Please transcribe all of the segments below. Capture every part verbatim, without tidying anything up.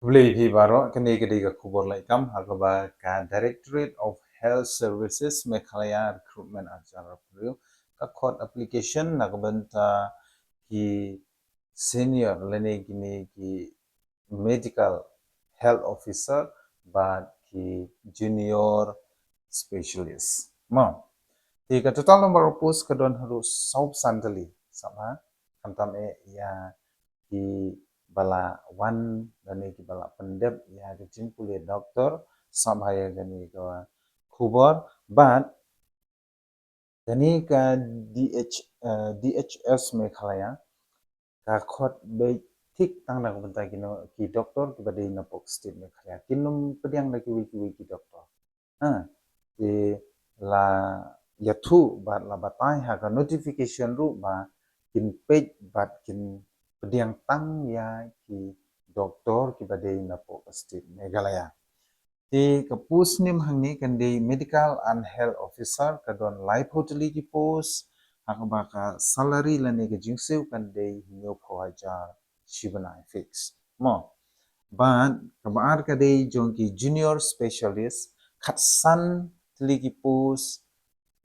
Khublei phi baroh, kane ka dei ka khubor laitkam ha kaba ka Directorate of Health Services Meghalaya Recruitment Act, ka khot application na ka bynta ki senior lane kine ki medical health officer bad ki junior specialist. Mo. Te ka total number of post ka don haduh saw phew san tylli. Sngewbha khamtam eh ïa ki ba la wan lane ki ba la pyndep ïa ka jingpule doktor. Sngewbha ïa kane ka khubor bad kane ka D H, eh, D H S Meghalaya ka khot beit thik tang na ka bynta ki no, ki doktor kiba dei na poh state Meghalaya. Kin ym pdiang da kiwei kiwei ki doktor. Ha, te la ïathuh bad la batai ha ka notification ruh ba kin peit bad kin pdiang tang ïa ki doktor kiba dei na poh state Meghalaya. Te ka post nim hangne kan dei medical and health officer, ka don laiphew tylli ki post, ha kaba ka salary lane ka jingsiew kan dei hynñiewphew hajar shibnai fix. Mo. Bad kaba ar ka dei jong ki junior specialist, khatsan tylli ki post,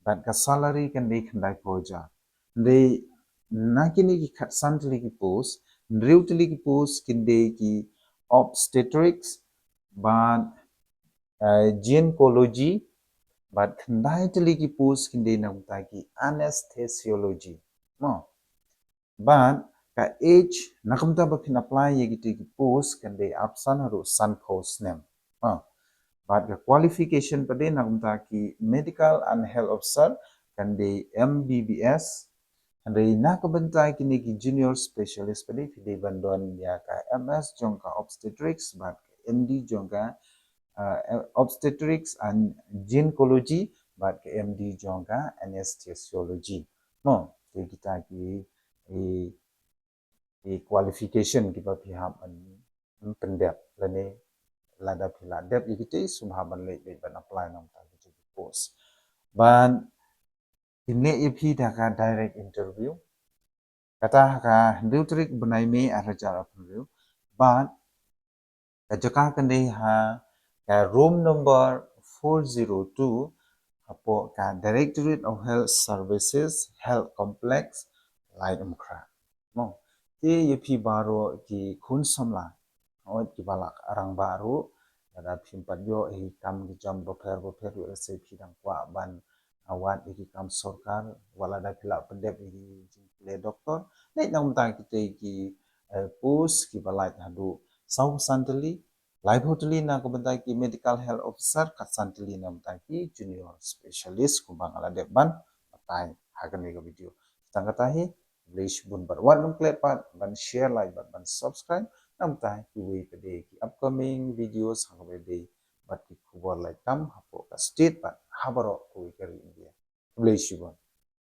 bad ka salary kan dei khyndaiphew hajar. Dei na kine ki khatsan tylli ki post, hynriew tylli ki post kin dei ki obstetrics bad, eh, gynecology, bad khyndai tylli ki post kin dei na ka bynta ki anesthesiology. Mo. Bad ka age na ka bynta ba phin apply ïa kito ki post kan dei arphew san haduh sanphew snem. Ha. Bad ka qualification pat dei na ka bynta ki medical and health officer kan dei M B B S. Hynrei na ka bynta kine ki junior specialist pat dei phi dei ban don ïa ka M S jong ka obstetrics bad ka M D jong ka, uh, obstetrics and gynecology bad ka M D jong ka anesthesiology. Mo, te kita ki, eh, ki qualification kiba phi hap ban pyndep lane lada phi la dep ïa kito sngewbha ban leit, leit ban apply na ka bynta kito ki post. Bad kin leh ïa phi da ka direct interview. Kata ha ka hynriew tarik bnai May arhajar arphew hynriew. Bad ka jaka kan dei ha ka room number four zero two hapoh ka Directorate of Health Services Health Complex, Laitumkhrah. Mo. Te ïa phi baroh ki khun samla, ngut kiba la rangbah ruh, lada phim pat ïoh ïa ki kam ki jam bapher bapher ruh, lada phi dang kwah ban, ah, wad ïa ki kam sorkar, wat lada phi la pyndep ïa ki jingpule doktor, leit na ka bynta kita ki, eh, post kiba lait haduh saw phew san tylli, laiphew tylli na ka bynta ki medical health officer, khatsan tylli na ka bynta ki junior specialist, kumba nga la dep ban batai ha kane ka video. Tang kata hi, khublei shibun bad wat nym klet pat ban share, like bad ban subscribe na ka bynta kiwei pat de ki upcoming videos ha kaba dei bad ki khubor laitkam hapoh ka state bad ha baroh kawei ka ri India. Khublei shibun.